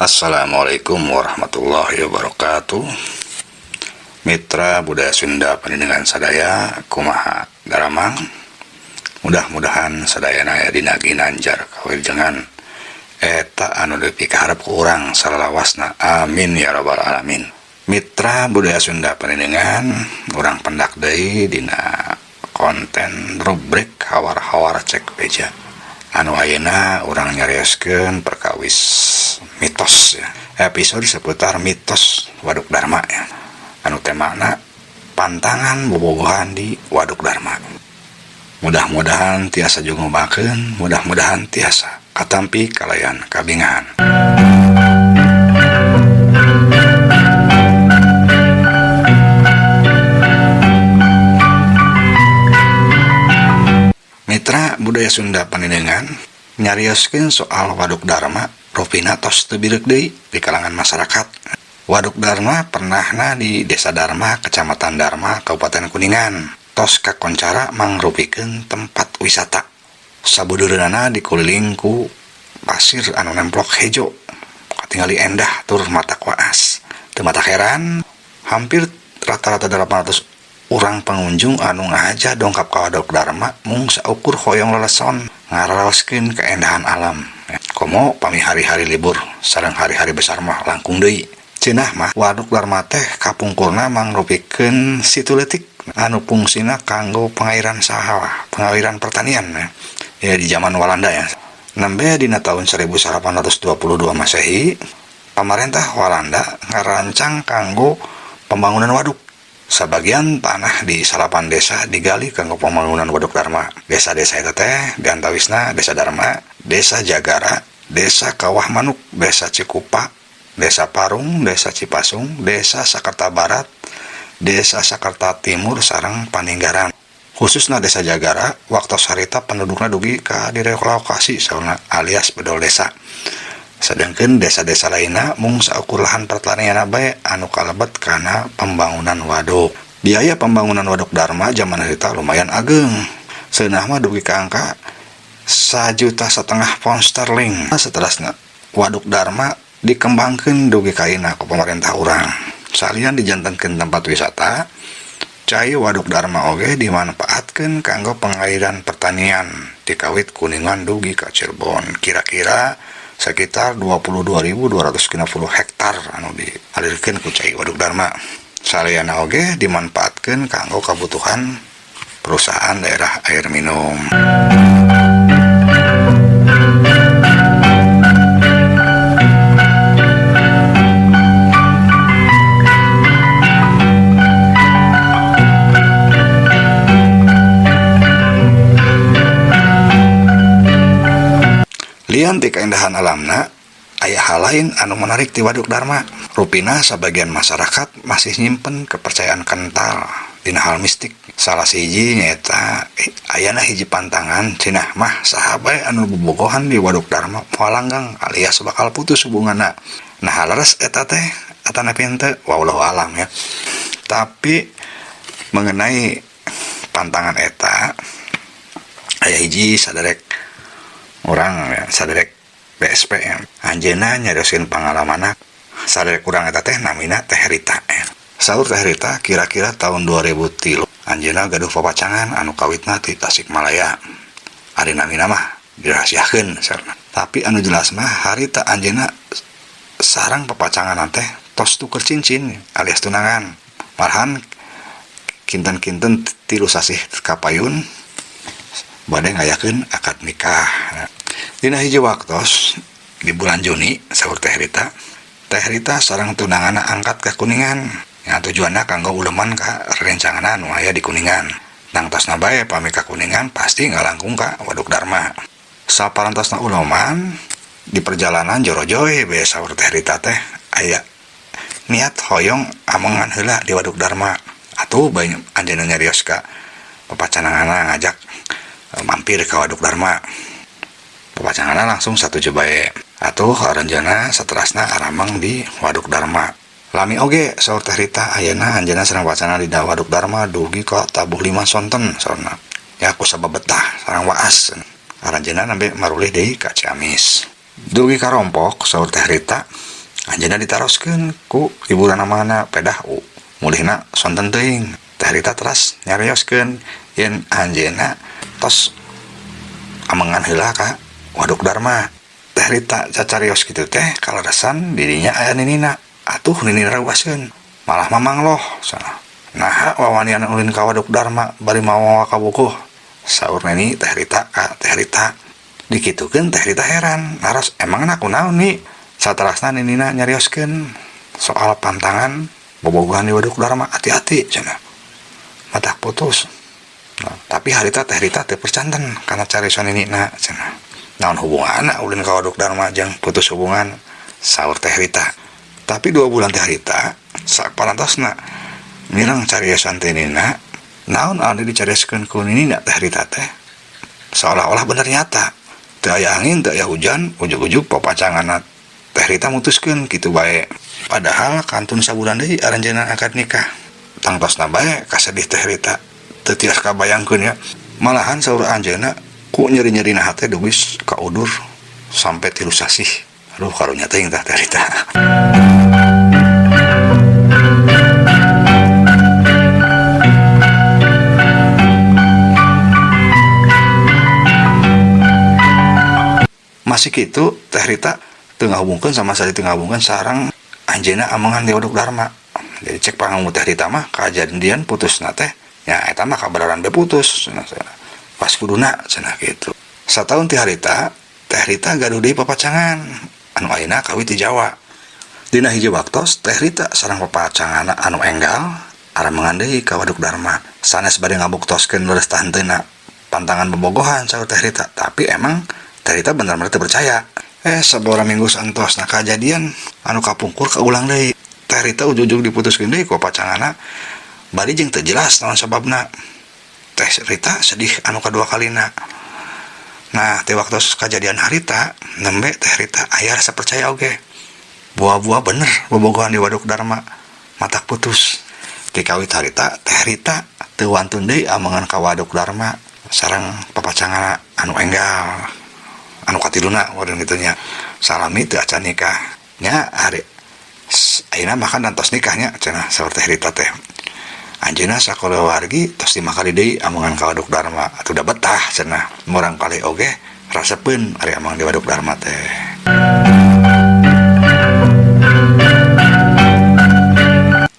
Assalamualaikum warahmatullahi wabarakatuh. Mitra budaya Sunda pandenengan sadaya, kumaha daramang? Mudah-mudahan sadayana aya dina ginanjar kawilujengan, eta anu dipikaharep ku urang salalawasna. Amin ya rabbal alamin. Mitra budaya Sunda pandenengan, urang pendak deui dina konten rubrik hawar-hawar cek beja anu ayeuna urang nyarioskeun perkawis mitos ya, episode seputar mitos Waduk Darma ya, anu temana pantangan bobogohan di Waduk Darma. Mudah-mudahan tiasa jungumakeun, mudah-mudahan tiasa katampi kalayan kabingahan. Mitra budaya Sunda pandenengan, nyarioskeun soal Waduk Darma rupina tos teu bireuk deui di kalangan masyarakat. Waduk Darma pernahna di Desa Darma, Kecamatan Darma, Kabupaten Kuningan. Tos kakoncara mangrupikeun tempat wisata. Sabudeureunana dikuliling ku pasir anu nemplok hejo. Katingali endah tur matak waas. Teu matak heran, hampir rata-rata 800 urang pengunjung anu ngahaja dongkap ka Waduk Darma mung saukur hoyong leleson ngaraoskeun keindahan alam. Komo pami hari-hari libur sareng hari-hari besar mah langkung deui. Cenah mah Waduk Darma teh kapungkurna mangrupikeun situ leutik anu fungsina kanggo pengairan sawah, pengairan pertanian ya. Ya, di zaman Walanda ya. Nembe dina tahun 1822 Masehi, pamarentah Walanda ngarancang kanggo pembangunan waduk. Sebagian tanah di salapan desa digali kanggo pembangunan Waduk Darma. Desa-desa eta teh diantawisna Desa Darma, Desa Jagara, Desa Kawah Manuk, Desa Cikupa, Desa Parung, Desa Cipasung, Desa Sakerta Barat, Desa Sakerta Timur sareng Paninggaran. Khususna Desa Jagara, waktu harita pendudukna dugi ka direlokasi saurna alias bedol desa. Sedangkan desa-desa lainna mung saukur lahan pertanian bae anu kalebet kana pembangunan waduk. Biaya pembangunan Waduk Darma zaman harita lumayan ageng. Seunah mah dugi ka angka 1,5 juta pound sterling. Setelahna Waduk Darma dikembangkeun dugi ka ayeuna ku pemerintah urang. Salian dijantenkeun tempat wisata, cai Waduk Darma oge dimanfaatkeun kanggo pengairan pertanian dikawit Kuningan dugi ka Cirebon. Kira-kira sekitar 22.260 hektar anu dialirkeun ku cai Waduk Darma. Saliyana oge dimanfaatkeun kanggo kabutuhan perusahaan daerah air minum. Lian ti keindahan alamna, aya hal lain anu menarik ti Waduk Darma. Rupina sebagian masyarakat masih nyimpen kepercayaan kental dina hal mistik. Salah sahiji nyaeta ayana hiji pantangan, cenah mah saha bae anu bobogohan di Waduk Darma moal langgang alias bakal putus hubunganna. Nah, leres eta teh atanapi henteu, wallahu alam ya. Tapi mengenai pantangan eta aya hiji saderek urang ya, saderek BSP ya. Anjeunna nyarioskeun pangalamanna. Saderek urang eta teh namina Teh Rita ya. Saur Teh Rita, kira-kira tahun 2003 anjeunna gaduh papacangan anu kawitna ti Tasikmalaya. Ari namina mah dirahasiakeun saurna. Tapi anu jelas mah harita anjeunna sareng papacangan teh tos tuker cincin alias tunangan. Malahan kinten-kinten 3 sasih kapayun bade ngayakeun akad nikah. Dina hiji waktos di bulan Juni, saur Teh Rita, Teh Rita sareng tunanganna angkat ka Kuningan. Ya, tujuanna kanggo uleman ka rerencanganna anu aya di Kuningan. Tangtosna bae pami ka Kuningan pasti ngalangkung ka Waduk Darma. Saparantosna uleman, di perjalanan jorojoy bae saur Teh Rita teh aya niat hoyong amengan heula di Waduk Darma. Atuh bae anjeunna nyarios ka papacanganna ngajak mampir ka Waduk Darma. Papacanganna langsung satuju bae. Atuh aranjeunna saterasna arameng di Waduk Darma. Lami oge saur Teh Rita, ayeuna anjeunna sareng papacanganna di Waduk Darma dugi ka tabuh 5 sonten saurna. Ya ku sabab betah sareng waas. Aranjeunna nembe marulih deui ka Ciamis. Dugi ka rompok saur Teh Rita, Anjeunna ditaroskeun ku ibu mana pedah mulihna sonten teuing. Teh Rita teras nyarioskeun yen anjeunna tos amengan heula ka Waduk Dharma. Teh Rita cacarios kitu teh kaleresan dirinya aya ninina. Atuh ninina reuaskeun. Malah mamangloh cenah. Naha wawanian ulin ka Waduk Dharma bari mawa kabogoh. Saur nini Teh Rita ka Teh Rita. Dikitukeun Teh Rita heran. Naros emangna kunaon ni? Saterasna ninina nyarioskeun soal pantangan bobogohan di Waduk Dharma, hati-hati cenah. Matak putus. Nah, tapi harita Teh Rita teu percanten kana cariosan ninina cenah. Naon hubunganna ulin ka Waduk Dharma jeung putus hubungan, saur Teh Rita. Tapi 2 bulan Teh Rita saparantosna mireng cariosan teh ninina, naon anu dicarioskeun ku ninina Teh Rita teh seolah-olah bener nyata. Teu aya angin, teu aya hujan, ujug-ujug papacanganna Teh Rita mutuskeun kitu bae. Padahal kantun sabulan deui aranjeunna akad nikah. Tangtosna bae kasedih Teh Rita. Teu tiasa kabayangkeun ya. Malahan saur anjeunna ku nyeri-nyerina hate dugi ka udur sampai 3 sasih. Aduh karunya teuing tah Teh Rita. Masih kitu Teh Rita teu ngahubungkeun sama sekali, teu ngahubungkeun sareng anjeunna amengan di Waduk Dharma. Jadi cek pangamu Teh Rita mah kajadian putusna teh nya eta mah kabeneran be putus cenah, pas kuduna cenah kitu. Sataun ti harita Teh Rita gaduh deui papacangan anu ayeuna kawit di Jawa. Dina hiji waktos Teh Rita sareng papacanganna anu enggal aramengan deui ka Waduk Dharma. Sanes bade ngabuktoskeun leres tah henteuna pantangan bobogohan saur Teh Rita, tapi emang Teh Rita bener-bener teu percaya. Sabaraha minggu santosna kajadian anu kapungkur kaulang deui. Teh Rita ujug-ujug diputuskeun deui ku pacanganna bari jeung teu jelas naon sababna. Teh Rita sedih anu kadua kalina. Nah, teh waktu kajadian harita nembe Teh Rita aya rasa percaya oge. Buah-buah bener bobogohan di Waduk Dharma matak putus. Ti kawit harita Teh Rita teu wantun deui amengan ka Waduk Dharma sareng papacanganna anu enggal anu katiluna waduh kitu nya. Salami teu acan nikah nya hari ayeuna mah kan tos nikahnya cenah saur Teh Rita teh. Anjeunna sakulawargi tos 5 kali deui amengan ka Waduk Dharma atuh da betah cenah murang kali oge rasepeun ari amang di Waduk Dharma teh.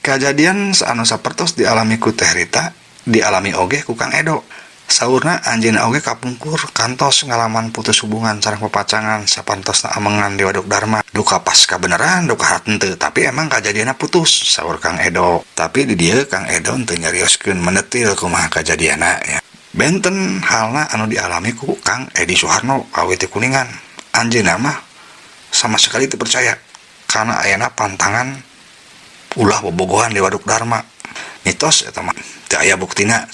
Kajadian anu sapertos dialami ku Teh Rita dialami oge ku Kang Edo. Saurna anjeunna oge kapungkur kantos ngalaman putus hubungan sareng papacangan sapantosna amengan di Waduk Dharma. Duka pas kabeneran duka henteu, tapi emang kajadianna putus saur Kang Edo. Tapi di dieu Kang Edo teu nyarioskeun menetil kumaha kajadianna ya. Benten halna anu dialami ku Kang Edi Suharno kawit Kuningan. Anjeunna mah sama sekali teu percaya karena ayana pantangan ulah bobogohan di Waduk Dharma. Mitos eta mah teu aya buktina.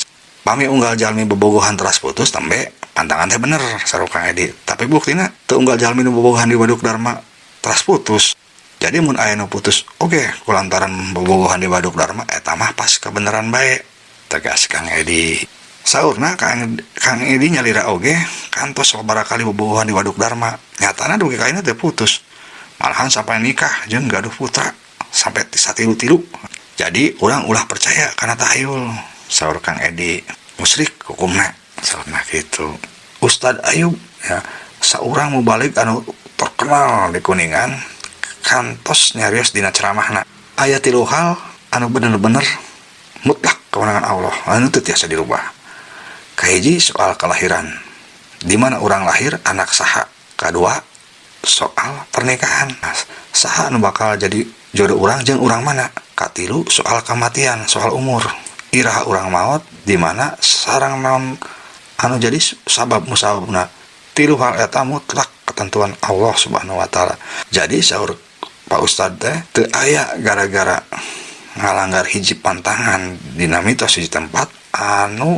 Pami unggal jalmi bobogohan teras putus tembe pantangan teh bener saur Kang Edi. Tapi buktina teu unggal jalmi nu bobogohan di Waduk Dharma teras putus. Jadi mun aya nu putus oge kulantaran bobogohan di Waduk Dharma eta mah pas kebenaran bae, tegas Kang Edi. Saurna Kang Edi nyalira oge kantos sababaraha kali bobogohan di Waduk Dharma. Nyatana dugi ka ayeuna teu putus. Malahan sampai nikah jeung gaduh putra sampai satilu-tilu. Jadi urang ulah percaya kana tahayul saur Kang Edi. Musyrik hukumna saurna kitu. Ustad Ayub ya saurang mubalig anu terkenal di Kuningan kantos nyarios dina ceramahna. Aya 3 hal anu bener-bener mutlak kewenangan Allah anu teu tiasa dirubah. Kahiji soal kelahiran, di mana urang lahir anak saha. Kadua soal pernikahan, saha anu bakal jadi jodoh urang jeung urang mana. Katilu soal kematian, soal umur, iraha urang maot di mana sarang naon anu jadi sabab musababna. 3 hal eta mutlak ketentuan Allah Subhanahu wa taala. Jadi saur Pak Ustad teh teu aya gara-gara ngalanggar hiji pantangan dina mitos hiji tempat anu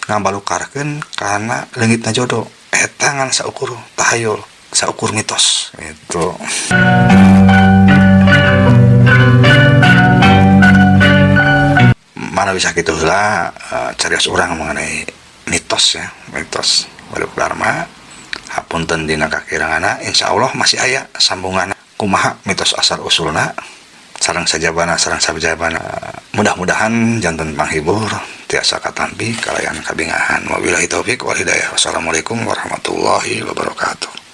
ngabalukarkeun kana leungitna jodoh. Eta ngan saukur tahayul, saukur mitos gitu. Mana bisa kitu heula carios urang mengenai mitos ya, mitos Waduk Dharma. Hapunten dina kakiranganna, insyaallah masih aya sambungan. Kumaha mitos asal usulna sareng sajabana sareng sajabana. Mudah-mudahan janten panghibur, tiasa katampi kalayan kabingahan. Wabillahi taufik wal hidayah. Wassalamualaikum warahmatullahi wabarakatuh.